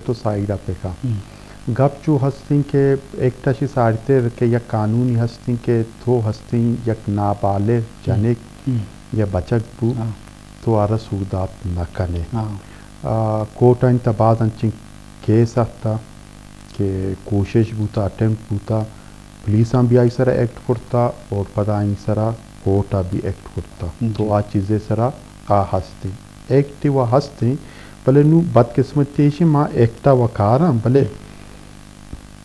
تو سائیڈ ءَ پکا۔ ہم۔ گپ چو ہستیں کہ ایکٹ ءَ چہ ساڑتر کہ یک قانونی ہستیں کہ تو ہستیں یک نابالغ ہم۔ جنک ہم۔ یا بچک بو، ہاں۔ تو آرا سور دات نہ کنے۔ ہاں۔ آ، کورٹ ءَ انت باز انچیں کیس اتکا کہ کوشش بوتا، اٹیمپٹ بوتا، پولیساں بھی آئی سرا ایکٹ کرتا اور پدا آئی سرا کورٹ ءَ بھی ایکٹ کرتا۔ جی۔ تو آ چیزے سرا آ ہستیں۔ ایکٹ و ہستیں، بلے نوں بدقسمتی ایش ما ایکٹ ءَ و کاراں، بلے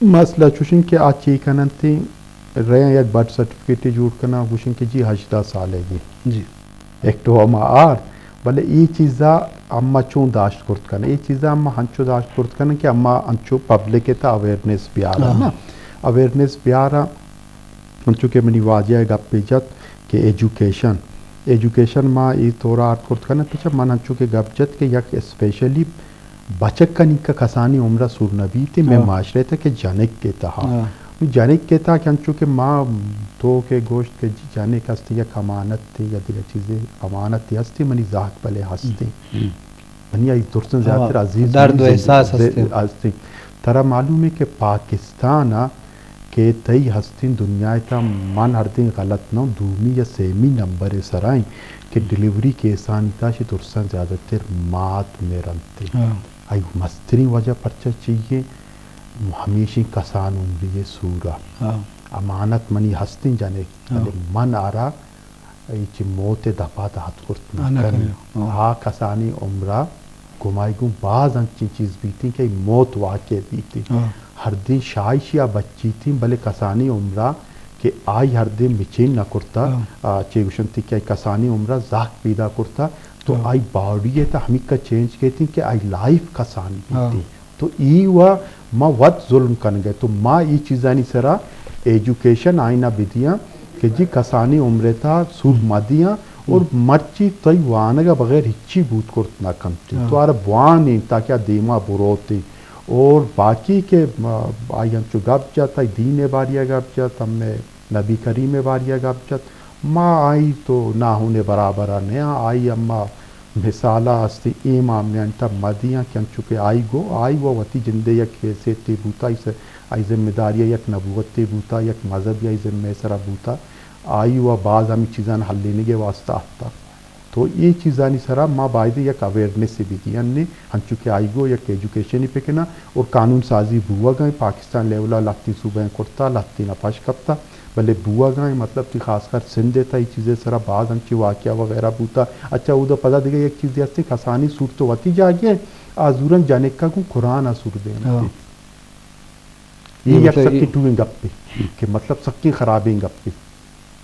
مسئلہ چوشیں کہ آ چی کننت، رئیں یک برتھ سرٹیفکیٹے جوڑ کناں، گوشیں کہ جی ہژدہ سالگی۔ جی۔ ایکٹ و ہما آر، بلے اے چیزا اما چون داشت کرت کناں؟ اے چیزا اما ہنچو داشت کرت کناں کہ اما انچو پبلک ءِ تہا اویئرنیس بیاراں ہاں۔ نا۔ اویئرنیس بیاراں، انچو کہ منی واجہ ءَ گپے جت کہ ایجوکیشن، ایجوکیشن ما اے طور ءَ آرت کرت کناں، پچا من انچو کہ گپ جت کہ یک اسپیشلی بچکانی کہ کسانیں عمر ءَ سور نہ بیت، مئے ہاں۔ معاشرہ ءِ تہا کہ جنک ءِ تہا۔ ہاں۔ جنک ءِ تہا کہ انچو کہ ما تو کہ گوشت کہ جی جنک است یک امانت یا دگہ چیزے امانت ہستی، منی زہگ بلے ہستی۔ ہم۔ منی آئی درستاں ہاں، زیاتر عزیز درد و منی زند-، احساس ز-، ہستیں۔ ہستیں۔ ترا معلوم ہے کہ پاکستان ءَ کہ تئی ہستیں دنیا ءِ تہا من ہردیں غلط نہ اوں، دومی یا سیمی نمبر ءِ سرا ایں کہ ہم۔ ڈیلیوری کیسانی تہا چہ درستاں زیادہ تر مات مرنت۔ ہاں۔ آئی مستریں وجہ پرچا چی ایں؟ ہمیشیں کسان عمری ءِ سور ءَ۔ ہاں۔ امانت منی ہستیں جنک، ہاں۔ بلے من آرا اے چہ موت ءِ دپ ءَ تہ اتک کرت نہ نہ کنی۔ کنی۔ ہاں۔ آ کسانیں عمر ءَ گمائی گوں باز انچیں چیز بیتیں کہ موت واقع بیتیں۔ ہاں۔ ہردیں شاہی ءَ بچیتیں، بلے کسانیں عمر ءَ کہ آئی ہردیں مچین نہ کرتا، ہاں۔ آ، چے گوشنتی کہ آئی کسانیں عمر ءَ زہگ پیدا کرتا، تو ہاں۔ آئی باڈی ءِ تہ ہمیکا چینج کیتیں کہ آئی لائف کسان ہاں۔ بیتیں۔ تو ای و ما وت ظلم کنگ ءَ، تو ما ای چیزانی سرا ایجوکیشن آئینا بدیاں کہ جی کسانی عمر ءِ تہا سور مدیاں اور ہم۔ مرچی تئی وانگ ءَ بغیر ہچی بوت کرت نہ کنت۔ ہاں۔ تو آرا بوانیں تاکہ آ دیما بروتیں۔ اور باقی کہ، آ، آئی انچو گپ جت، آئی دین ءِ باری ءَ گپ جت، ہمے نبی کریم ءِ باری ءَ گپ جت، ما آئی تو ناہون ءِ برابر ءَ نیاں، آئی ہما مثال ءَ ہستی اے ما ہمے انت مدیاں کہ انچو کہ آئی گو، آئی و وتی جند ءِ یک حیثیتے بوتا، آئی س-، آئی ذمہ داری ءَ یک نبوتے بوتا، یک مذہبے آئی ذمہ ءِ سرا بوتا، آئی و باز ہمے چیزاں ہلینگ ءِ واسطہ اتکا۔ تو اے چیزانی سرا ما بایدیں یک اویئرنیسے بدیاں نے، انچو کہ آئی گو یک ایجوکیشنے پکناں اور قانون سازی بوگا ایں، پاکستان لیول ءَ لہتیں صوبہ ایں کرتا، لہتیں ءَ پش کپتا، بلے بوگا ایں، مطلب کہ خاص کر سندھ ءِ تہا اے چیزے سرا باز انچیں واقعہ وغیرہ بوتا۔ اچھا، اودا پدا دگہ یک چیزے ہستیں، کسانیں سور تو وتی جاگہ ءَ، آ زوراں جنکا گوں قرآن ءَ سور دینت۔ ہاں۔ اے اے یک مطلب سکیں اے ٹوئیں گپے کہ مطلب سکیں خرابیں گپے۔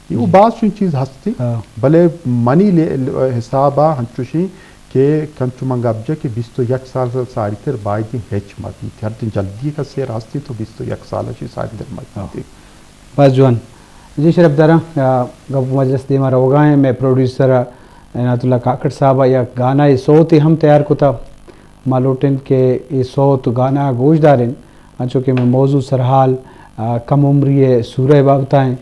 اے و جی۔ باز چون چیز ہستی، ہاں۔ بلے منی لے-، ل-، حساب ءَ ہنچوشیں کہ کنچو من گپ جا کہ بیست و یک سال ساری تر بایدیں ہچ مہ بیت۔ ہر دن جلدی کسے راستی تو بیست و یک سال اشی ساری تر مہ بیت۔ ہاں۔ باز جوان۔ جی شرف داراں، آ، گپ مجلس دیما روگا ایں، مئے پروڈیوسر عنایت اللہ کاکڑ صاحب ءَ یک گانا ءِ سوتے ہم تیار کتا۔ ما لوٹیں کہ اے سوت گانا گوش داریں، انچو کہ مئے موضوع سرحال، آ، کم عمری ءِ سورہ بابت ءَ ایں۔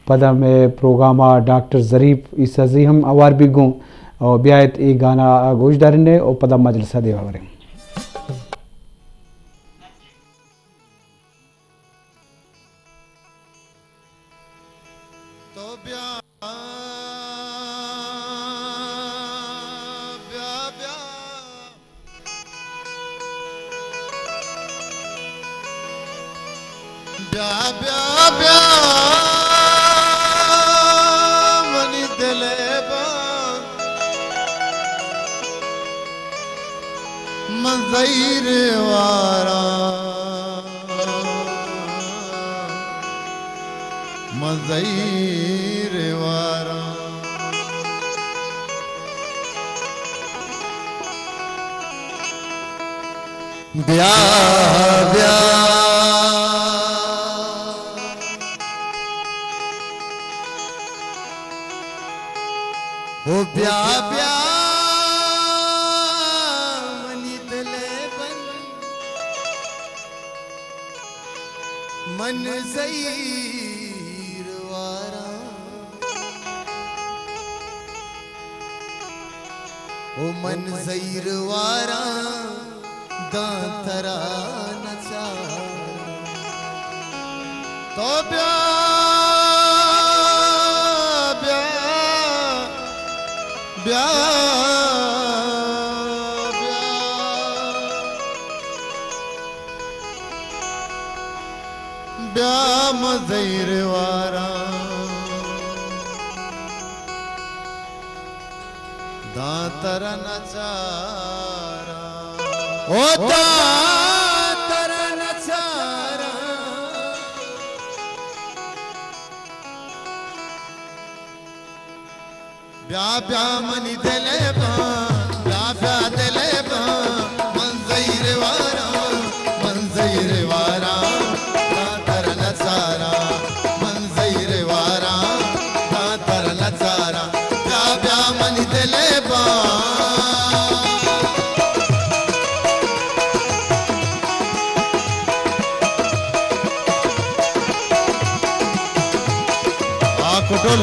پدا مئے پروگرام ءَ ڈاکٹر ظریف عیسیٰ زی ہم اوار بیت گوں، او بیایت اے گانا ءَ گوش داریں او پدا مجلس ءَ دیما بریں۔ تو بیا، بیا، بیا۔ بیا، بیا، بیا، منی دل ءِ بان، من زہیر واراں، من زہیر واراں۔ بیا، بیا، او بیا، بیا، منی دل ءِ بند، من زہیر واراں۔ او من زہیر واراں، داں ترا نہ چاراں۔ تو بیا، بیا، بیا، بیا، بیا من زہیر واراں۔ داں ترا نہ چاراں۔ او داں ترا نہ چاراں۔ بیا بیا منی دل ءِ باں، بیا بیا دل ءِ باں، من زہیر واراں، من زہیر واراں، داں ترا نہ چاراں، من زہیر واراں، داں ترا نہ چاراں۔ بیا بیا منی دل ءِ باں۔ آ کٹل۔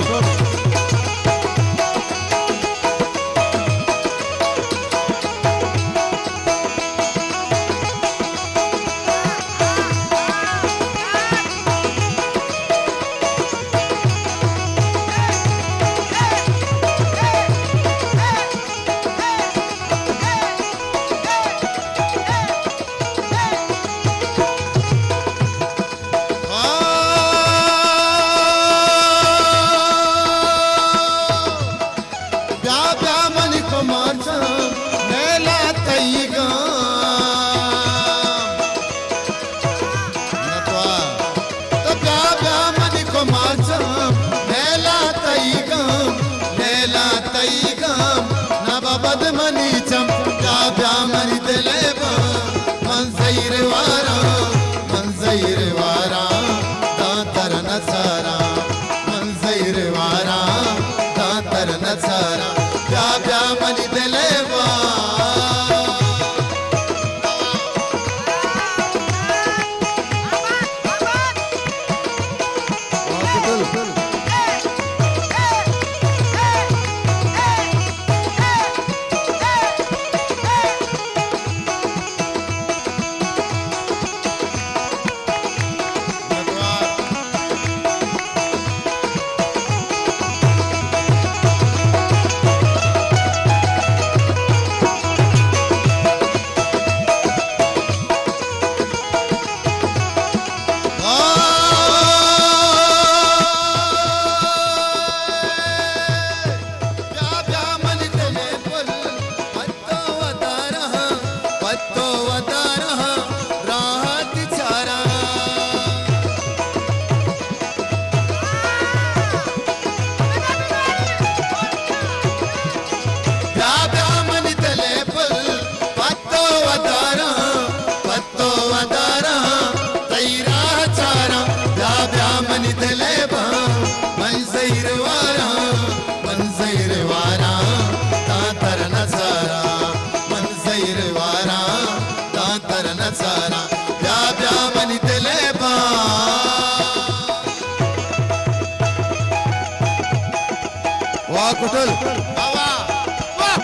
بیا بیا منی کمار جان، لیلا تئی گام۔ نہ تو آ۔ تو بیا بیا منی کمار جان، لیلا تئی گام، لیلا تئی گام۔ نہ ببد منی چم، بیا بیا منی دل ءِ باں، من زہیر واراں۔ من زہیر واراں، داں ترا نہ چاراں۔ من زہیر واراں، داں ترا نہ چاراں۔ بیا بیا منی دل ءِ باں۔ بیا بیا منی دل ءِ پل، پہ تو وداراں، پہ تو وداراں، راحت چاراں۔ بیا بیا منی دل ءِ پل، پہ تو وداراں، پہ تو وداراں، تئی راہ چاراں۔ بیا بیا منی دل ءِ باں، من زہیر واراں، من زہیر واراں، داں ترا نہ چاراں۔ من زہیر واراں، داں ترا نہ چاراں۔ بیا بیا منی دل ءِ باں۔ واہ کٹل۔ واہ، واہ۔ واہ۔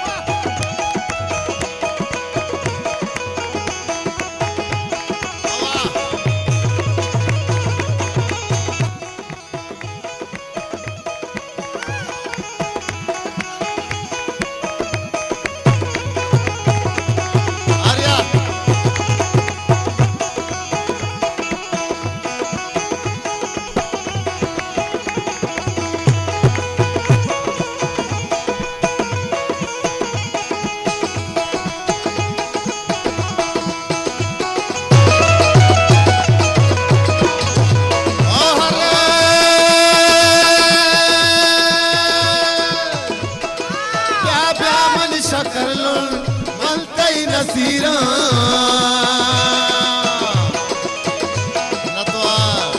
بیا بیا منی شکر لوݨ، من تئی نصیراں۔ نہ تو آ۔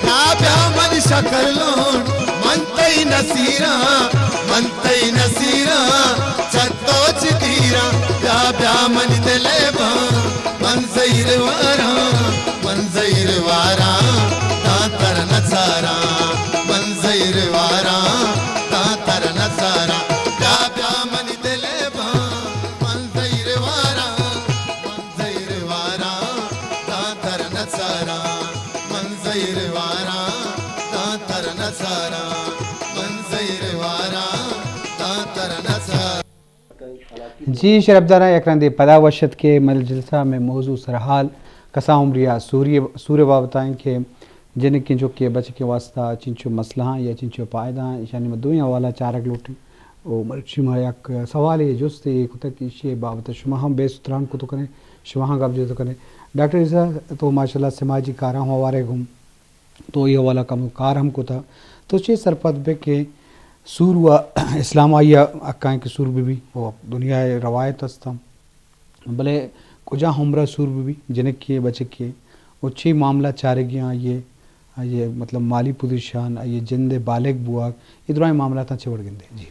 بیا بیا منی شکر لوݨ، من تئی نصیراں، من تئی نصیراں، چہ تو چہ دیراں۔ بیا بیا منی دل ءِ باں، من زہیر واراں، من زہیر واراں، داں ترا نہ چاراں۔ من زہیر واراں، داں ترا نہ چاراں۔ بیا بیا منی دل ءِ باں، من زہیر واراں، من زہیر جی شرپداراں، یک رندے پدا وش اتکے مئے جلسہ ءَ۔ مئے موضوع سرحال کسان عمری ءَ سوری، سور ءِ بابت ءَ اِنت کہ جنکیں چکے بچکیں واسطہ چنچو مسئلہ آں یا چنچو پائدہ آں، ایشانی ما دوئیں حوالہ چارگ لوٹیں۔ او مرچی ما یک سوالے جستے کتگ کہ ایشی بابت ءَ شما ہم بحث و تران کت کنئے، شما ہم گپ جت کنئے۔ ڈاکٹر عیسیٰ، تو ماشاءاللہ سماجی کاراں ہوارے گوں تو اے حوالہ کمو کار ہم کتہ۔ تو چے سرپد بئے کہ سور و اسلام آئی ءَ حق ایں کہ سور بہ بی و دنیا ءِ روایت است ہم، بلے کجا عمر ءَ سور بہ بی جنکے بچکے و چے معاملہ چارگی آں، آئی ءِ، آئی ءِ مطلب مالی پوزیشن، آئی ءِ جند ءِ بالغ بوگ، اے درائیں معاملاتاں چے وڑ گندے؟ جی۔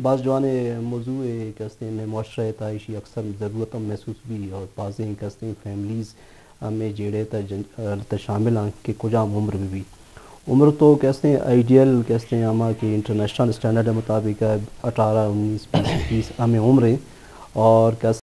باز جوانیں موضوع اے کہ استیں مئے معاشرہ ءِ تہا ایشی اکثر ضرورت ہم محسوس بی اور بازیں کہ استیں فیملیز ہمے جیڑہ ءِ تہا جن-، ءِ تہا شامل آں کہ کجام عمر بہ بی۔ عمر تو کہ استیں آئیڈیل کہ استیں ہما کہ انٹرنیشنل اسٹینڈرڈ ءِ مطابق ءَ اٹھارہ، انیس، بیس، اکیس ہمے عمر ایں اور کہ